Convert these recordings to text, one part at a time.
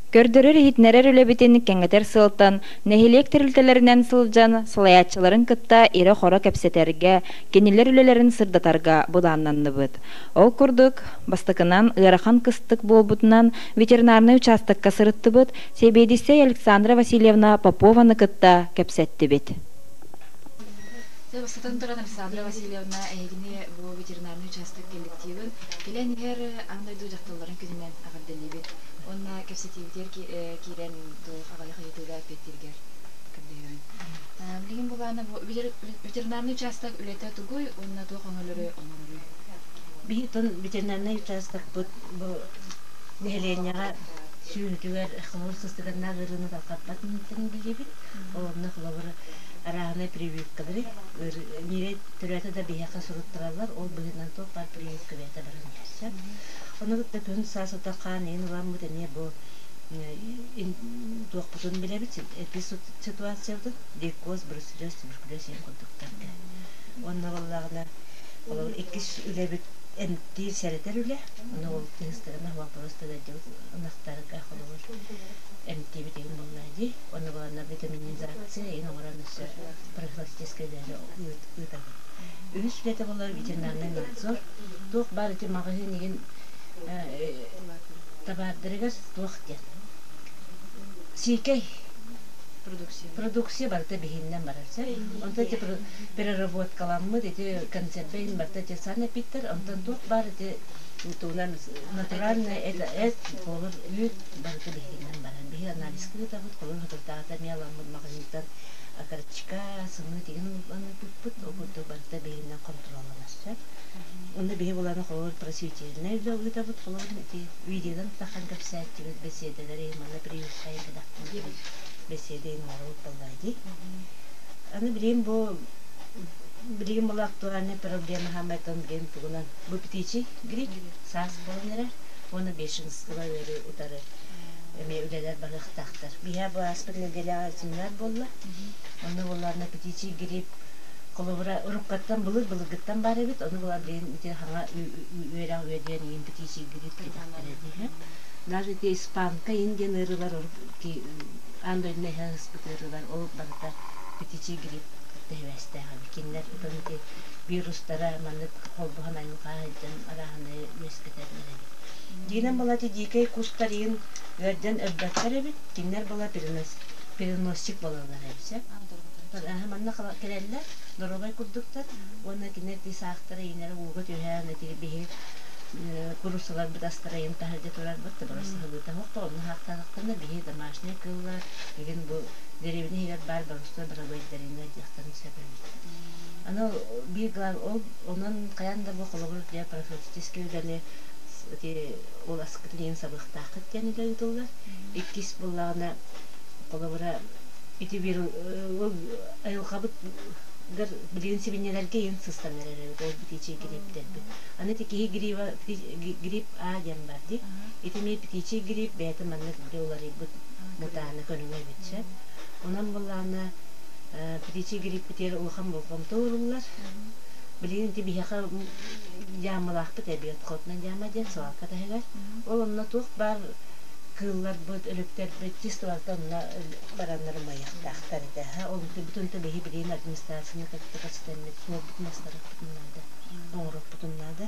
Көрдөрөр-иһитиннэрэр үлэбитин кэҥэтэр сыалтан нэһилиэк тэрилтэлэринэн сылдьан салайааччыларын кытта ирэ-хоро кэпсэтэргэ, кинилэр үлэлэрин сырдатарга былааннанныбыт. Ол курдук, бастакынан ыарахан кыстык буолбутунан ветеринарнай учаастакка сырыттыбыт, сэбиэдиссэй Александра Васильевна Попованы кытта кэпсэттибит. Бастатан туран, Александра Васильевна, эһигини бу ветеринарнай учаастак коллективын кэлэн иһэр аан дойду дьахталларын күнүнэн эҕэрдэлиибит уонна кэпсэтиибитигэр киирэн туох аҕыйах ыйытыыга эппиэттииргэр көрдөһөбүн. Билигин былаана бу ветеринарный учаастак үлэтэ тугуй уонна туох өҥөлөрү оҥороруй? Биһиги ветеринарнай учаастакпыт бу нэһилиэнньэҕэ сүөһүтүгэр холобур сыстыганнаах ыарыыны тарҕаппат инниттэн билэбит. Онно холобур арааһынай прививкалары ньирэй төрөөтө да биһиэхэ суруттараллар, ол быһыытынан туох баар прививка бэйэтэ баран иһэр сөп. Ону кытта күн саас ото хаан иһин ыламмыт эмиэ бу туохпутун билэбит, эписитуациябытын, лейкоз, бруцеллез, туберкулез диэн курдуктарга. Уонна буоллаҕына, холобур, иккис үлэбит эмтиир, сэрэтэр үлэ. Ону ол тыһыстарына вопрос дадьыбыт ынахтарга холобур эмтиибит игин буоллаа дии. Онно буоланна витаминизация игин оҥорон өссө профилактическай үлэни ыытабыт. Үһүс үлэтэ буолар ветеринарный надзор. Туох баар ити маҕаһыын игин табаардарыгар туох диэн сиикэй Продукция. Продукция барыта биһиннэн барар сөп. Онтон ити переработкаламмыт ити консервейн барыта ити санэпидтэр, онтон туох баар ити тугунан натуральный это эт, холобур, үүт барыта биһигинэн барар. Биһи анализка ыытабыт, холобур, соторутааҕыта эмиэ аламмыт маҕаһыынтан окорочка, сымыыт игин ылан ыыппыппыт, ол курдук барыта биһигинэн хонтуруолланар сөп. Онно биһи буланы холобур просветительнай үлэ ыытабыт, холобур, ити видеодан таххан кэпсээччибит бэсиэдэлэри манна прививка кэдэхтэн бэсиэдэйин оҥоробут буоллаа дии. Аны билигин бу билигин була актуальнай проблема хаамайтан билигин тугунан бу птичий грипп саас буолан эрэр уонна бешенство ыарыы утары эмиэ үлэлэр барыахтаахтар. Биһиэхэ бу ааспыт нэдиэлэҕэ семинар буолла. Онно буоллаҕына птичий грипп холобура уруккаттан былыр былыргыттан баар эбит. Ону була билигин ити хаҥа үөрэх үөдүйэн иин птичий грипп диэтэхтэрэ дии. Даже ити испанка ин диэн ыарыылар аан дойдуну эһэ ыспыт ыарыылар ол барыта птичий грипп кытта сибээстээх эбит. Кинилэр ытан ити вирустара маннык холбоһон айылҕа сылдьан арааһынайы үөскэтэллэр эбит. Дьиҥинэн була ити дьиикэй кустар иин ыалдьан өлбөттөр эбит. Кинилэр була переносчик буолаллар эбит сөп. Манна кэлэллэр, доруобай курдуктар уонна кинилэр ити саахтара иинэрэ ууга түһэн ити биһи куруссаларбыт астара иин таһырдьа турарбыт табарыстаһылыыта суох онно хаахтаатахтарына биһи домашний кыыллар игин бу дэриэбинэ иһигэр баар боростуой барабыайдарыны диэхтэрин сөп эбит. Аны биир глав ол онон хайаан да бу холобур дьэ профилактическай үлэни ити ол аскытын иин сабыахтааххыт диэн үлэ ыытыллар. Иккис буоллаҕына холобура ити биир ол айылҕабыт билигин сибинньэлэргэ иин сыстан эрэр эбит ол птичий грипптэрбит. Аны ити киһи гриба грипп А диэн бар дии. Ити эмиэ птичий грипп бэйэтэ маннык били уларыйбыт мутаана көрүҥэ эбит сөп. Онон буоллаҕына птичий гриппитигэр улахан болҕомто ууруллар. Билигин ити биһиэхэ дьаамалаахпыт эбиэт хотунан дьаама диэн свалка таһыгар. Ол онно туох баар кыылларбыт, өлүктэрбит чисто барыта онно бараннар умайыахтаахтар этэ. Ол бүтүн биһи билигин администрацияны кытта кэпсэтэммит суолбутун астарыахпытын наада, оҥоруохпутун наада.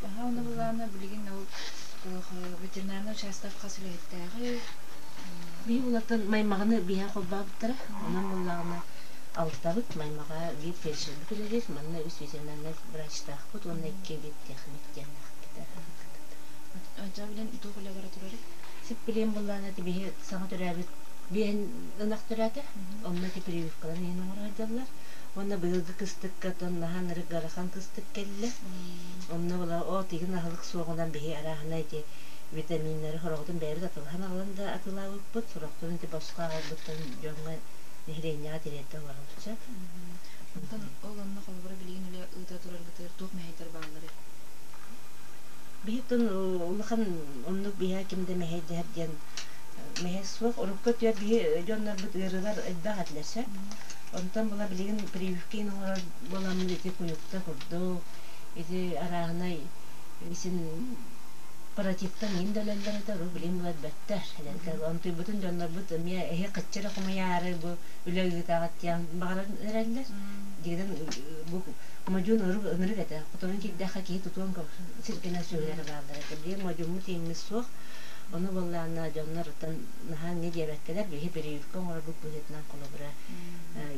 Аһа, онно былаана билигин ол ветеринарный участок хас үлэһиттээҕий? Биһи улатын маймаҕаны биһэ холбообуттара. Онон буоллаҕына алтабыт маймаҕа биир фельдшербит үлэлиир, манна үс ветеринарнай врачтаахпыт уонна икки веттехник диэннээхпит. Дьэ, билэн туох үлэ бара турарый? Сип билиэн буоллаҕына ити биһи саҥа төрөөбүт биэһин ынах төрөөтө. Онно ити прививкаларын иһин оҥоро сылдьаллар. Уонна быйылгы кыстыкка тон наһаа ынырык ыарахан кыстык кэллэ. Онно була оо тигин аһылык суоҕунан биһи арааһына ити витаминнары сороҕутун бэйэбит атылаһан аҕалан да атыылаабыппыт, сорохторун ити босхо аҕалбыттан дьоҥҥо нэһилиэнньэҕэ тириэрдэ олоробут сөп. Онтон ол онно холобура билигин үлэ ыыта тураргытыгар туох мэһэйдэр баалларый? Биһиттэн улахан оннук биһээ ким да мэһэйдэһэр диэн мэһэй суох. Урукку өттүгэр биһи дьоннорбут ыарыылар элбэх этилэр сөп. Онтон була билигин прививка оҥорор буоламмыт ити куйукта курдук ити арааһынай син Паротиттан иин да өлөллөр этэ, урут билигин бу өлбөттөр. Эдэрдэр онтуйбутун дьоннорбут эмиэ эһи хаччы эрэ хомуйаары бу үлэ ыытаҕыт диэн баҕаран эрэллэр. Дигинэн бу модьуун ырык ынырык этэ. Хотонун киирдэххэ киһи тутуон сиргэнэ сүөһүлэрэ бааллар этэ. Билигин модьууммут ииммит суох. Ону буоллаҕына дьоннор оттон наһаа инньэ диэбэккэлэр биһи прививка оҥорорбут быһыытынан холобура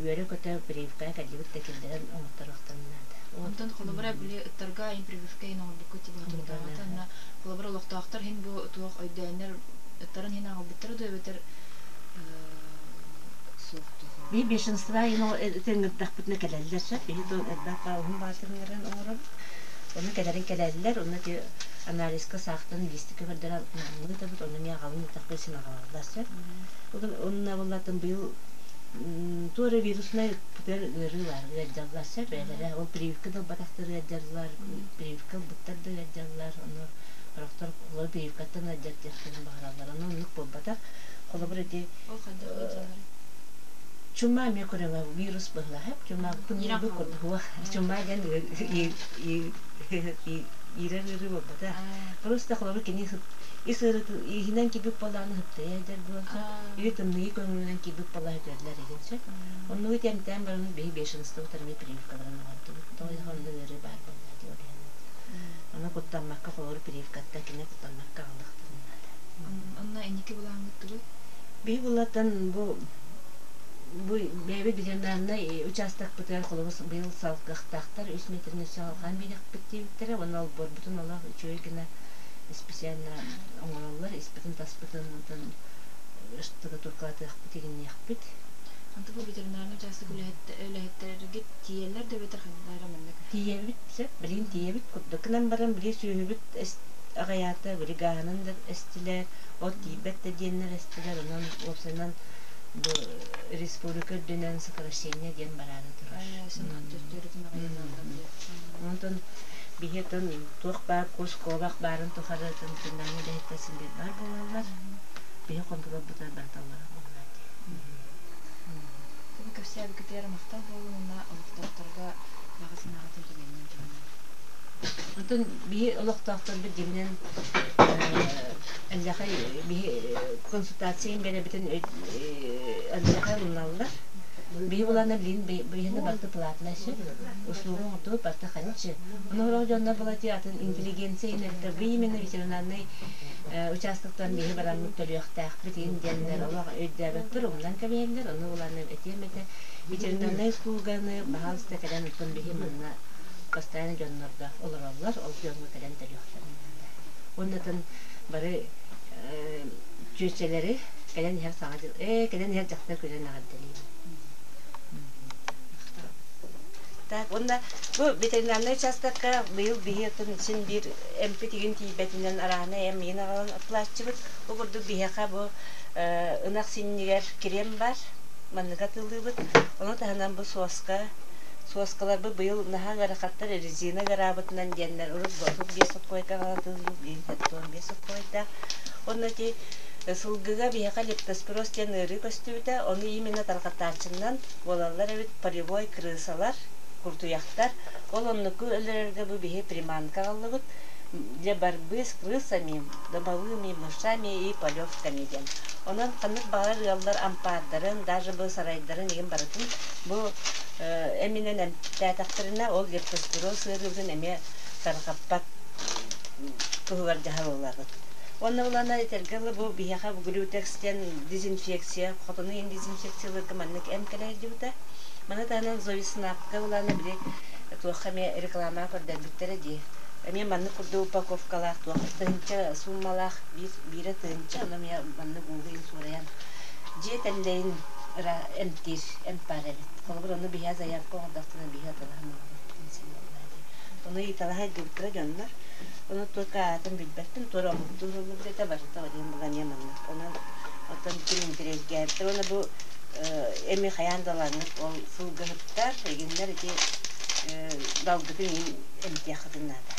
үөрэ-көтө прививкаҕа кэллибит да киллэрэн оҥотторуохтарын наада. Онтон холобура били ыттарга иһин прививка иһин оҥорбуккут типа соторутааҕыта онно холобура олохтоохтор иһин бу туох өйдөөннөр ыттарын иһин аҕалбыттара дуо эбэтэр суох дуо? Би бешенство ыҥырдахпытына кэлэллэр сөп. Биһи то элбэх уһун баатырыннарын оҥоробут. Ону кэлэрин кэлэллэр, онно ти анализка саахтан лиистикэ көрдөрөн ыытабыт, онно эмиэ аҕалын ыытахпыт син аҕалаллар сөп. Онно буоллатын быйыл туора вируснай путер ыарыы баар ыалдьаллар сөп бэйэлэрэ ол прививка да ылбатахтар ыалдьаллар, прививка ылбыттар да ыалдьаллар, ону сорохтор олор прививкаттан ыалдьар диэхтэрин баҕараллар. Ону оннук буолбатах. Холобур ити Ол хайдах ыалдьалларый? Чума эмиэ көрөҥө вирус быһылаһап чума Иирэн тымныыбыт хаалыы. курдук чума диэн иирэр ыарыы буолбатах. Просто холобур кини ис ыарыытын иһинэн киирбит буоллаҕына ыһыктыйа сылдьар буолса, или тымныы көҥүлүнэн киирбит буоллаҕына үтүөрүлэр игин сөп. Оннугу тэмтээн баран биһи бешенствобут эмиэ прививкаларын оҥордубут. Тоҕо диэхэ онно ыарыы баар буолла дии ол иһин. Ону куттаммакка холобур прививкаттан кини куттаммакка аҕалыахтарын наада. Онно инники былааҥҥыт тугуй? Биһи буллаттан бу бэйэбит ветеринарнай учаастакпытыгар холобур быйыл салгыахтаахтар үс метрин өссө алҕаан биэриэхпит диэбиттэрэ уонна олбуорбутун олох үчүгэй гына специально оҥороллор испитин-таспытын онтон штукатуркалатыахпыт игинниэхпит. Онто бу ветеринарнай учаастак үлэһиттэргит тиийэллэр да эбэтэр хайдах эрэ маннык? Тиийэбит сөп, билигин тиийэбит курдук гынан баран били сүөһүбүт аҕыйаата, били гааһынан да эстилэр, от тиийбэт да диэннэр эстилэр, онон уопсайынан бу республика үрдүнэн сокращение диэн бараары турар. Онтон биһи отон туох баар кус куобах баарын тухары тымтыҥнаҥҥа үлэһиттэр син биир баар буолаллар. Биһи хонтуруолбутугар барыталлара буоллар дии. Бу кэпсээбиккитигэр махтал буоллун уонна олохтоохторго баҕа санааҕытын түгэнинэн туһанан. Онтон биһи олохтоохторбут дьиҥинэн эллэхэй биһи консультация бэрэбитин эллэхэй ылыналлар. Биһи булана билин биһини барыта платнай сөп, услуга оҥортубут барыта ханчы. Ону сорох дьоннор была атын интеллигенция инэртэ вы именно ветеринарный участоктан биһи бараммыт төлүөхтээхпит иин диэннэр олох өйдөөбөттөр, умнан кэбиһэллэр. Ону булана этиэм этэ ветеринарнай услуганы баһаалыста кэлэн оттон биһи манна постоянно дьоннорго олороллор, ол дьоҥҥо кэлэн төлүөхтэрин наада. Уонна атын бары чүөчэлэри кэлэн иһэр саҥа дьыл ээ кэлэн иһэр дьахтар күнүн эҕэрдэлиибин. Так, уонна бу ветеринарнай учаастакка быйыл биһи оттон син биир эмпит игин тиийбэтинэн арааһынай эм иин аҕалан оттулааччыбыт. Бу курдук биһиэхэ бу ынах синньигэр крем бар, маннык атыылыыбыт. Ону таһынан бу суоска, суоскаларбыт быйыл наһаа ыарахаттар резина ыараабытынан диэннэр урут 35 соккуойга аҕалатыылыыбыт, билигин 75 соккуойдаах. Уонна ити сылгыга биһиэхэ лептоспироз диэн ыарыы көстүбүтэ, ону именно тарҕатааччынан буолаллар эбит полевой крысалар, куртуйахтар. Ол оннуку өлөрөргө бу биһи приманка аҕаллыбыт для борьбы с крысами, домовыми мышами и полевками диэн. Онон ханнык баҕарар ыаллар ампаардарын, даже бу сарайдарын игин барытын бу эминэн эмтээтэхтэринэ ол лептоспироз ыарыыбытын эмиэ тарҕаппат туһугар дьаһал ылабыт. Уонна булана этэргэ дылы бу биһиэхэ глютекс диэн дезинфекция, хотону иһин дезинфекциялыырга маннык эм кэлэ сылдьыбыта. Маны таһынан Зоиснапка булана били туохха эмиэ рекламаҕа көрдөрбүттэрэ дии. Эмиэ маннык курдук упаковкалаах туох тыһыынча сууммалаах биир биирэ тыһыынча, ону эмиэ маннык ууга иһин суурайан дьиэ тэллэйин ыра эмтиир эмп баар эбит. Холобур, ону биһиэхэ заявка оҥордохтуна биһи атылаһан оҥоробут син буоллаа дии. Ону ыйыталаһа илдьибиттэрэ дьоннор. Ону только аатын билбэппин, туора омуктуу суруллубут этэ, барыта один была эмиэ маннык. Онон оттон ким интэриэһиргээбиттэр уонна бу эми хайаан да ылаҥҥыт ол сылгыһыттар, игиннэр ити далгытын иһин эмтиэххитин наада.